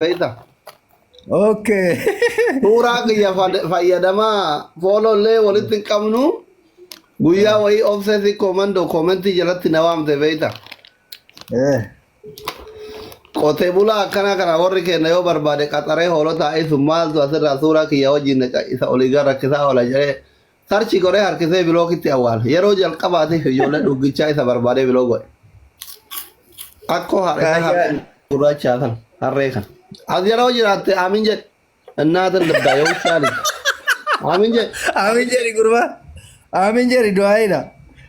Beekta? Okay. Suuraa kiyya fayyadamaa follow illee walitti hin qabnu. Guyyaa wayii obsee si komando komentii jalatti na waamte beekta. Qotee bulaa akkanaa kana warri keenya yoo barbaade qaxaree hoolota isu maaltu asirraa suuraa kiyya wajjin na isa olii gara rakkisaa oola jedhee sarchi godhee harkisee bilookitti awwaala. Yeroo jalqabaatiif ijoollee dhuggichaa isa barbaadee biloo godhe. Akkoo haadha isaa harree gurraachaa kan harree kan. As yeroo jiraatte aamin jedhe. Innaatin libdaa yoo shaali. Aamin jedhe. Aamin jedhi gurbaa. Aamin jedhi du'aayidha.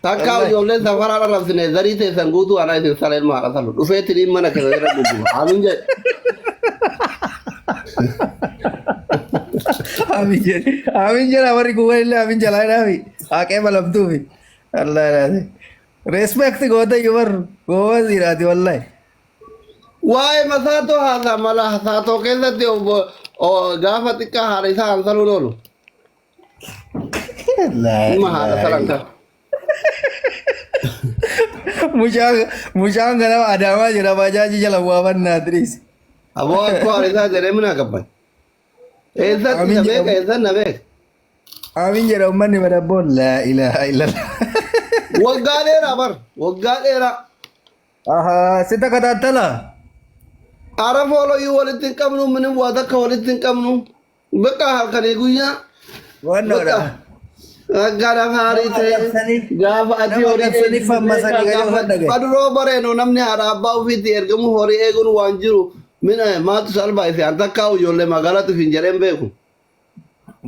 Takkaa ijoolleen safaraa dharrabsine zarii teessan guutuu anaa isin sala ilma haadha salu. Dhufeetti niin mana keessa irra gugguba. Aamin jedhe. Aamin jedhi. Aamin jedha warri kuwwan illee aamin jalaa dhaabi. Haqee balamtuufi. Allah laati. Respect goota iyyuu barru. Goowwan siiraati wallahi. Waa'ee masaatoo haasaa mala saatoo keessatti obbo gaafa xiqqaa haadha isaa hansaluun oolu. Ilma haadha salan kan. Mucaan mucaan ganama adaamaa jira baajaajii jala bu'aa dhiisi. Aboo akkoo haadha isaa jedhee mina gabban. Eessatti Amiin na beeka jedhamu. eessatti na beeka. Amiin jedha uummanni madabboon laa ilaaha illallah. Waggaa dheeraa bar waggaa dheeraa. Ahaa si takataattala. Ara fooloyyuu walitti hin qabnu minin waa takka walitti hin qabnu. Bakka halkanii guyyaa. Wannoodha. Bakka gaarii Nama ta'e arrabsanii gaafa ati nama horii arrabsanii eegsisu fammasanii beekaa gadi gaafa ofan dhagaye. baduroo bareenu namni haadha abbaa ofiitti ergamu horii eeguun waan jiru mina maaltu salphaa ifi an takkaa ijoollee magaalaa hin jedheen beeku.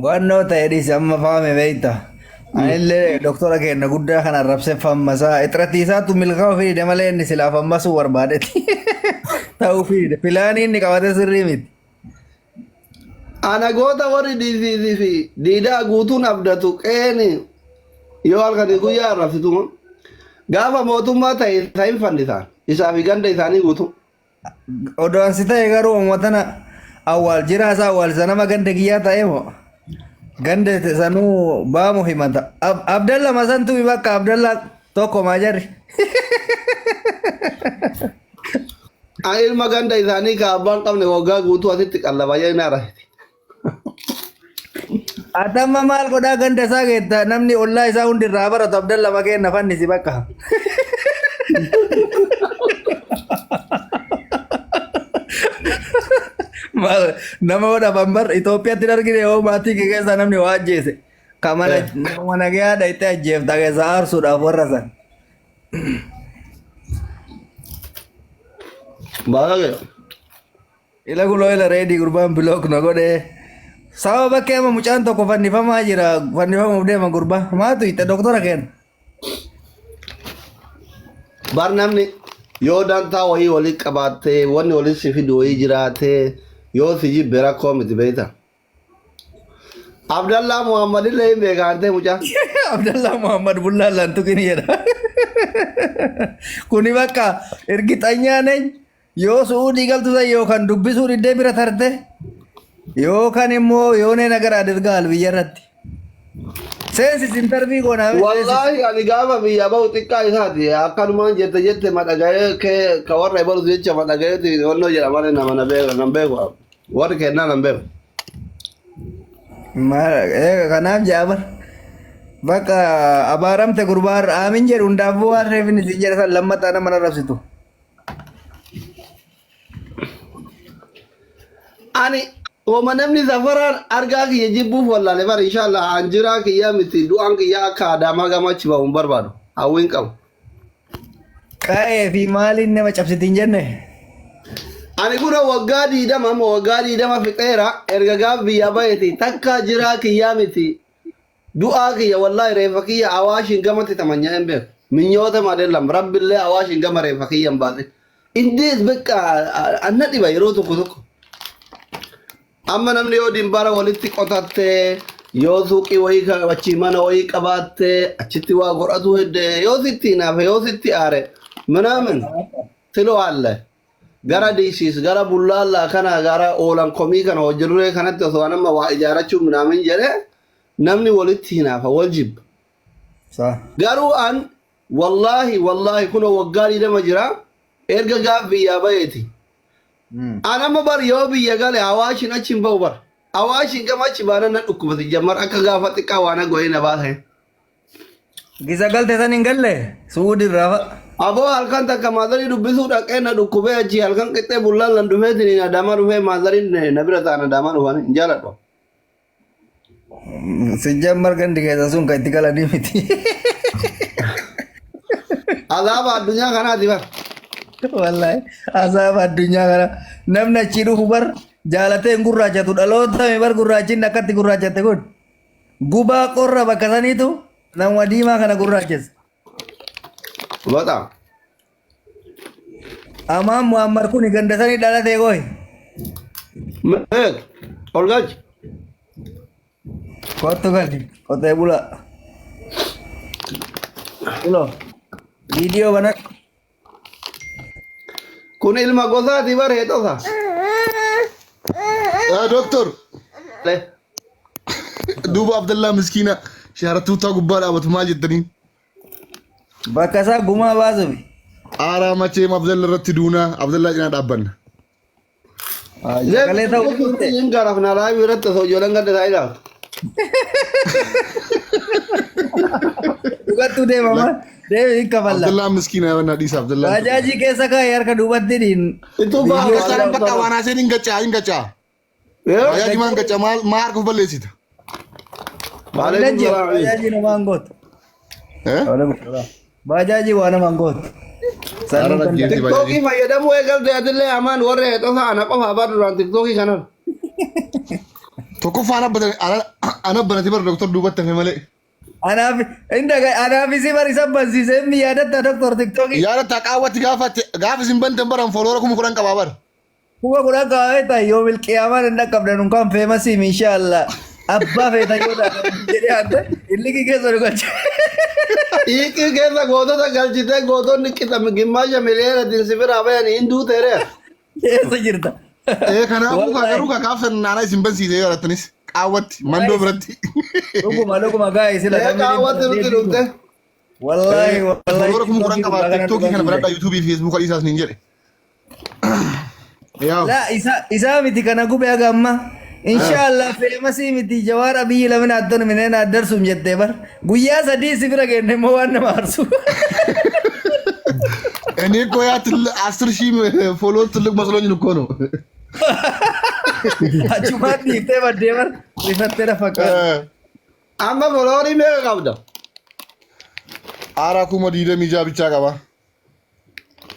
Wannoo ta'e dhiisi amma faame beekta. Anillee doktora keenya guddaa kan arrabsee fammasaa ixiratii isaatu milkaa'uu fide malee inni silaa fammasuu barbaadetti. Ta'uu fide pilaanii inni qabate sirrii miti. Ana goota warri diisiisii fi diidaa guutuun abdatu qeeni yoo halkanii guyyaa arrabsitu gaafa mootummaa ta'e isa hin fannisaan isaa fi ganda isaanii guutuu. Odoo ansi ta'e garuu uummatana awwaal jiraa isaa awwaalisa nama ganda kiyyaa ta'e moo ganda sanuu baamu himata. Abdalla masantu bakka Abdalla tokko maa jarri. Ani ilma ganda isaanii ka abbaan qabne waggaa guutuu asitti qallaba jedhee arrabsiti. Atamma maal godhaa ganda isaa keetta namni ollaa isaa hundi irraa baratu Abdalla makeen na fannisi bakka. Maal nama godhaman bar Itoophiyaatti hin argine yoo maatii kee keessaa namni waa ajjeese. Ka mana nama nagayaa dhayitee ajjeefta keessa aarsuudhaaf warra san. Baay'ee. Ila kunoo ila reedii gurbaan bilook na godhe. Sababa bakkee amma mucaan tokko fannifamaa jira. Fannifamuuf deema gurbaa. Maatu itti doktora kenna. Bar namni yoo dantaa wayii walii qabaattee wanni walii si fidu wayii jiraatee yoo si jibbe rakkoo miti beekta. Abdallaa Muhammad illee hin beekaa antee mucaa. Abdallah Muhammad Bullaa Lantukin jedha. Kuni bakka ergixanyaa neny yoo su'uudii galtu san yookaan dubbisuu diddee bira tarte yookaan immoo yoonee nagara adirgaal biyya irratti. Seensis intarvii goonaa seensis. Wallaahi ani gaafa biyya bahu xiqqaa isaati akkanumaan jette jette madhagayee kee ka warra ebalutu jecha madhagayeeti wannoo jedha malee nama na beeku nan beeku warri kennaa nan beeku. Kanaaf jaabar bakka abaaramte gurbaa aamin jedhu hundaafuu waan reefni isin jedha san lammataa nama arrabsitu. Ani wama namni safaraan argaa kiyya jibbuuf wallaale bara inshallah an jiraa kiyya miti du'aan kiyya akka adaamaa gama achi bahu hin barbaadu hawwiin qabu. Qa'ee fi maaliin nama cabsiti hin jenne? Ani kuna waggaa 20 amma waggaa 20 fixeera erga gaaf biyyaa baheeti takka jiraa kiyyaa miti du'aa kiyya wallaahi reeffa kiyya awaashiin gamatti tamanyaa hin beeku. Minyoota madeellam rabbillee awaashiin gama reeffa kiyya hin baasin. Indees bakka anna dhiba yeroo tokko tokko. Amma namni yoo dimbara walitti qotatte yoo suuqii wayii achii mana wayii qabaatte achitti waa godhatu hedde yoo sitti hinaafe yoo sitti aare minaamin siloo alle gara diisiis gara bullaallaa kana gara oolan komii kana hojirree kanatti osoo an amma waa ijaarachuu minaamin jedhe namni walitti hinaafa wal jibba. Garuu an wallaahi wallaahi kunoo waggaa 20 jira erga gaaf biyyaa baheeti. An amma bar yoo biyya gale Awaashin achi hin ba'u bar. Awaashin gama achi baanaan na dhukkubate jammar akka gaafa xiqqaa waan godhee na baase. Gisa galte san hin galle suudi irraa fa'a. Aboo halkan takka maazarii dubbisuu dhaqee na dhukkubee achi halkan qixxee bullaan lan dhufeetiin adaamaa dhufee maazariin na bira ta'an adaamaa dhufan hin jaaladhu. Sijjammar gandi keessa sun kan itti galanii miti. Azaaba addunyaa kanaati bar. Wallahi azaaba addunyaa kana namni achii dhufu bar jaalatee hin gurraachatu dhaloota bar gurraachinni akkatti gurraachate kun gubaa qorra bakka saniitu nama diimaa kana gurraachessa. Bata. Amaan Muhammad kun ganda sanii dhalatee gooy. Meeq. Ol galchi. Kottu gali qotee bulaa. Kulo viidiyoo banadhu. Kun ilma gosaati bar heexosa. Doctor, duuba Abdallaa miskiina shaarattuutaa gubbaa dhaabatu maal jettaniin? Bakka isaa gumaa baasufi. Aaraa macheem Abdalla irratti duunaa Abdallaa cinaa dhaabbanna. Sagalee ta'uu turte. Hin garafna laabii irratti osoo ijoolleen gadda isaa ilaaltu. Dhugattuu deema maa. Deemi hin kafalla. Abdallaan miskiina banna dhiisa Abdallaan. Baajaajii keessa kaa'ee harka duubatti dhiin. Ituu ba'a. Keessaan bakka waan haaseen hin gacaa hin gacaa. Baajaajii maan gacaa maal maa harka balleessita? Waalaikum salaam. Baajaajii namaan gootu. Eh? Baajaajii waa namaan gootu. Sarara geessi Tiktookii baajaajii. fayyadamuu eegalte atillee amaan warra heexosa ana qofa abbaa duraan tiktookii kanan. Tokkoffaa ana banate bara doktor duubatti hafe malee. Anaaf inda anaaf isi bar isa bansiise inni yaadatta doktor tiktookii. Yaadatta qaawwatti gaafa gaafa isin bantan baran fooloora 10,000 qabaa bara. 10,000 qabaa ta'e yoo milqiyaamaan hin dhaqqabdan unkaan feemasiim inshaallah. Abbaa feeta yoo taate jedhee adda illikii keessa nu galche. Dhiiqii keessa gootota galchitee gootonni qixa gimmaasha miliyoona si biraa bayanii hin duuteere. Keessa jirta. Ee kanaafuu kaa garuu kaa gaafa naanaa isin bansiise yoo yaadattanis qaawwatti mandoo biratti. Dhuguma dhuguma gaa'e sila Ee qaawwatti nutti dhufte. Wallaahi wallaahi. Fooloora 10,000 qabaa tiktookii kana biradhaa yuutuubii fi feesbuuka dhiisaas niin jedhe. Yaa La isa isaa miti kana gube haga amma. Inshaallah feemasii miti Jawaar Abiyyi lamina addon mineen addarsum jettee bar. Guyyaa sadii si bira geenne immoo waan nama aarsu. እኔ እኮ ያ ትልቅ 10,000 ፎሎ ትልቅ መስሎኝ እኮ ነው። Achumaan dhiiftee baddee bar rifattee na fakkaata. Amma foloorii meeqa qabda? አራ 26,000 ብቻ ቀባ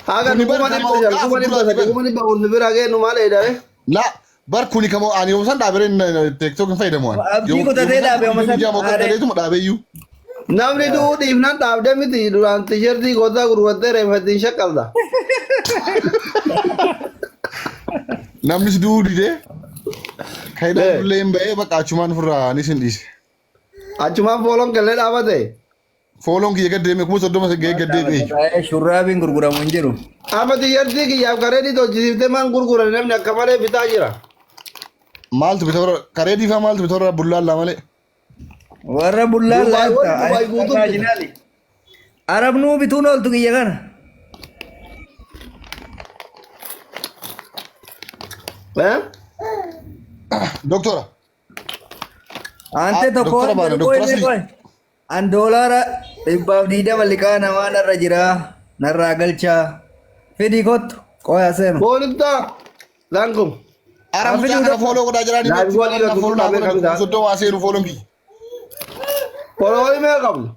Haga Kuni bar kuma kama dhibba shan waggaa kuma dhibba afur sadi kuma dhibba afur si bira geennu maal eedare? ላ በር ኩኒ ከሞ አኒ ዮምሰን ዳበሬን ቲክቶክ ፈይደሙ Abdii kutatee dhaabe yooma san. ሞቀደቱ ዳበዩ Namni du'uu dhiifnan dhaabde miti duraan tisheertii gootaa gurgurattee reeffattiin shaqqalta. namnis du'uu didee kaayidaan ba'ee bakka achumaan ofirraa anis hin dhiise. Achumaan fooloon kellee dhaabate. Fooloon kiyya gad deeme 30,000 gahee gad deeme. Shurraabiin gurguramu hin jiru. Amma tisheertii kiyyaaf kareedii tolchisiiftee maan gurguran namni akka malee bitaa jira. Maaltu bita warra kareedii faa maaltu bita warra bullaallaa malee. Warra bullaan Dubaay laata. warri Dubaay guutuun bita. Arabnuu bituun ooltu kiyya kana. Eh? Doktora. Ante Ah, tokko doktora baana, doktora sirrii. An $120 liqaa namaa narra jira. Narraa galchaa. Fidii kottu. Qoyaa seenu. Boonittaa. Laankum. Ara mucaa kana fooloo godhaa jiranii Laabii walii beektu galtu fooloo naa dhaabee godhan kamisa. 30,000 seenu fooloon kiyya. Foloorii meeqa qabdu?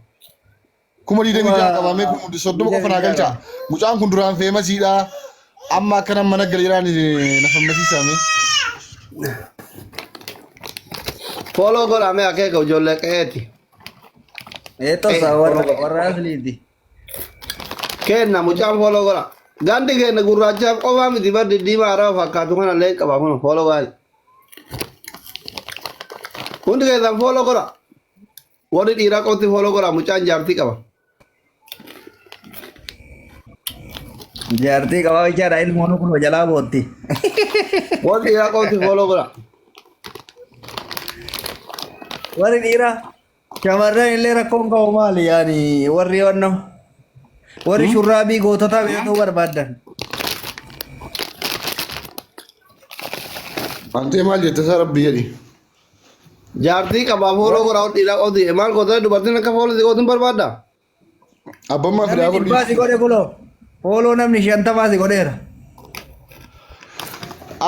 26,000 qabamee 30,000 qofa naa galchaa. Mucaan kun duraan feemasiidha. Amma akkana mana gala jiraan na fammasiisame. Fooloo godhamee akeeka ijoollee qe'eeti. Eetosa warra warra asliiti. Kenna mucaan fooloo godha. Gandi kenna gurraachaaf qofaa miti bar diddiimaa araba fakkaatu kana illee qaba kun fooloo gaarii. Hundi keessan fooloo godha. Warri dhiiraa qofti fooloo godha mucaan jaartii qaba. Jaartii qabaa jechaadha ilmoon kun jalaa bootti. Warri dhiiraa qofti fooloo godha. Warri dhiiraa shamarran illee rakkoon qabu maali yaani warri wanno warri shurraabii goototaa beekuu barbaaddan. Antee maal jette isaa rabbi jedhi. Jaartii qabaa follow godhaa dhiiraa qooti. Maal gootee dubartiin akka follow si gootuun barbaadda? Abbammaa fidaa Namni dhibbaa godhi. si godhe kuloo. Follow namni 50 si godheera.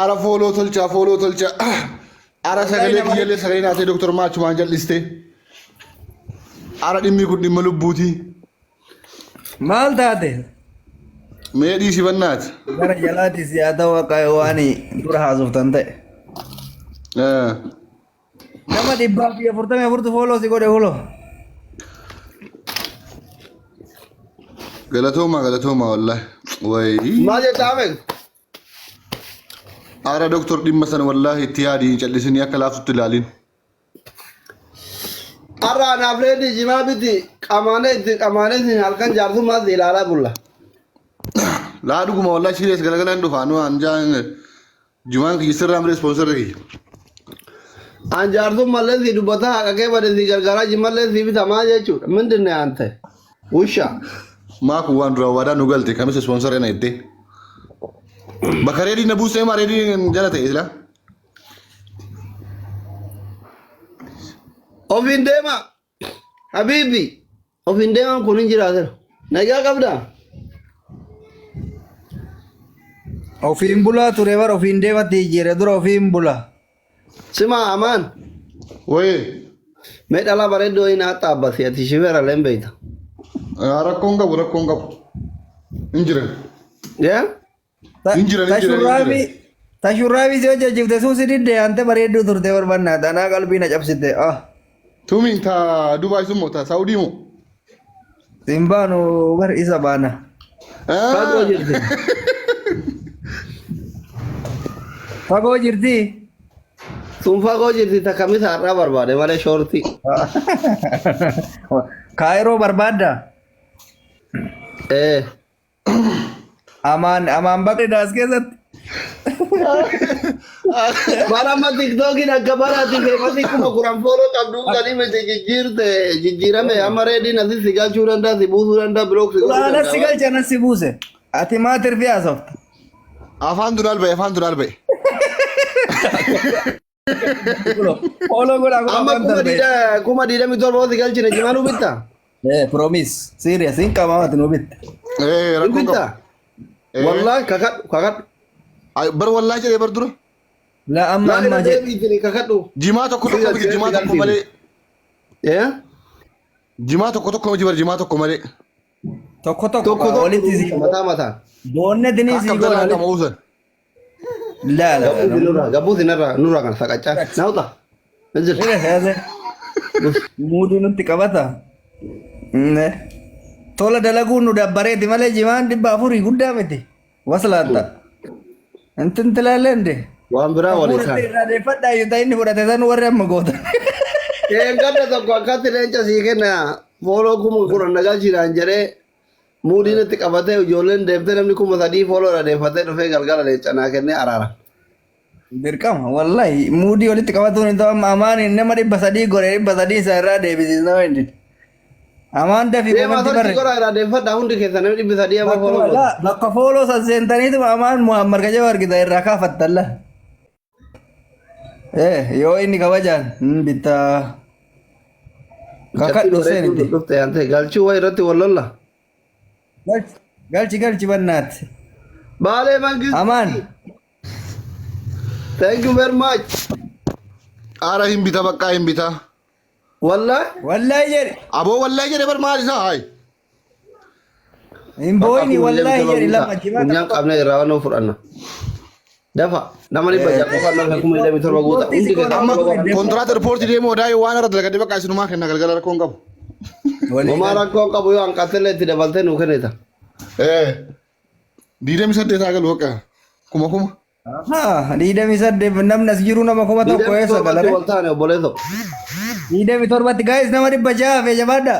Ara follow tolchaa follow tolchaa. Ara sagalee kiyyallee sagalee naatee Dooktar Maachumaan jal'iste. Ara dhimmi kun dhimma lubbuuti. Maal taate? Mee dhiisi bannaati. Gara jalaatis yaa ta'u akka waan dura haasoftan ta'e. Nama 144tu follow si godhe follow. Galatooma galatooma wallahi. Wayii. Maal jetta Ahmed? Ara doktor dhimma sana wallahi itti yaadi hin callisinii akka laaftutti ilaalin. Har'a anaaf reedii jimaa biti qamaanee itti qamaanee isin halkan jaarsummaa si ilaalaa bulla. Laa dhuguma wallahi serious galagala hin dhufa anu an jaan jimaan kiyya sirraa malee sponsor kiyya. An jaarsummallee si dubbataa haqa kee bade si gargaaraa jimallee si bitamaa jechuudha. Mindinne aan ta'e. Wusha. Maa kun waan duraan waadaa nu galte kamisa sponsor na jettee. Bakka reedii na buusee maa reedii jala ta'e sila. Ofiin deema. Habiibi. Ofiin deemaan kun hin jiraatera. Nagaa qabdaa? Ofiin bulaa ture bara ofiin deematti jijjiire dura ofiin bula. Sima amaan. Wayee. Mee dhalaa bareedduu wayii naa xaabbasi ati shifeera leen beeyta. Rakkoon qabu rakkoon qabu. Hin jiran. Yaa? Hin jiran, hin jiran, hin Tashurraabii jiran. tashurraabii si hojjechifte sun si didde ante bareedduu turte barbannaa tanaa qalbii na cabsite ah Tumiin ta Dubaay sun moo ta Saawudii moo? siin baanu bar isa baana. Fagoo jirti. Fagoo jirti. Sun fagoo jirti takka misa har'aa barbaade malee shoortii. Kaayiroo barbaadda. Ee. Amaan amaan baqri daas keessatti. Bara amma tiktookiin akka baraati feemasii 10,000 follow qabdu kan miti jijjiirte jijjiirame amma reediin asii si galchuu danda'a si buusuu danda'a block si godhuu Anas si danda'a. galche anas si buuse. Ati maa tirfii haasofta. Afaan duraan ba'e afaan duraan ba'e. Follow godhaa godhaa Amma waan kuma darbe. 27,000 si galchine jimaa nu bitta? Eh promise serious hin qabaa ati nu bitte. Eh Nu rakkoon bitta? qabu. Wallaahi kakadhu kakadhu. Ay, Bar wallaahi jedhee bar dura. La amma Laa amma irra jedhe. deebiitini kakadhu. Jimaa tokko tokko miti jimaa tokko malee. Eh? Jimaa tokko tokko miti bar jimaa tokko malee. Tokko tokko Tokko tokko walitti si mataa mataan. boonne dinii Akka si abdalaa goona. qama uusan. La la. Gabbuusi nurraa gabbuusi nurraa nurraa kan saqachaa. Naawuta. Injil. Muudii nutti qabata. Ne. Tola dalaguun nu dabbareeti malee jimaan 400 guddaa miti. Waslaatta. Intin tilaallee Waan biraa walii kaan. Irraa deeffadhaa yoo ta'e inni fudhate san warri amma goota. Eeggadda tokko akkatti leenca sii kenna follow 10,000 nagaa jiraan jedhee muudiin itti qabatee ijoolleen deemtee namni 3,000 follow dha deeffatee dhufee galgala leenca naa kennee araara. Dirqama wallahi muudii walitti qabatuun hin ta'u amma amaan nama 300 godhe 300 isa irraa deebisiis nama hin didu. Amaan dafii Deemaa komantii sochii barre. godhaa irraa deeffadhaa hundi keessan namni 300 amma follow godhe. Bakka follow san seentaniituma amaan Muhammad Kajaba argita irraa kaafattalla. Eh yoo inni kabajaan hin bittaa. Kakadhu seenitti. Dhufte yaantee galchuu wayi irratti wal lolla. Galchi galchi galchi bannaatti. Baalee Mangistu. Amaan. Thank you very much. Ara hin bita baqqaa hin bita. Wallahi. Wallahi jedhe. Aboo wallahi jedhe bar maal isaa hayi. Hin boo'ini wallahi jedhe lama jimaa Funyaan qabne irraa waan fudhanna. Dafa nama 600 qofa nama 27,000 guuta. Hundi keessan Amma follow godhaa. kontiraata ripoortii deemuu odaa waan irra dalagadhe bakka isinumaa kenna galgala rakkoon qabu. Homaa rakkoon qabu yoo hanqattellee itti dabaltee nuu kennita. Eh. 28 haa galu bakka kuma kuma. Haa, 28 namni as jiru nama 1000 Digdamii eessa torbatti galare? wal taane obboleesso. 27tti guys nama 600 fe jabaadha.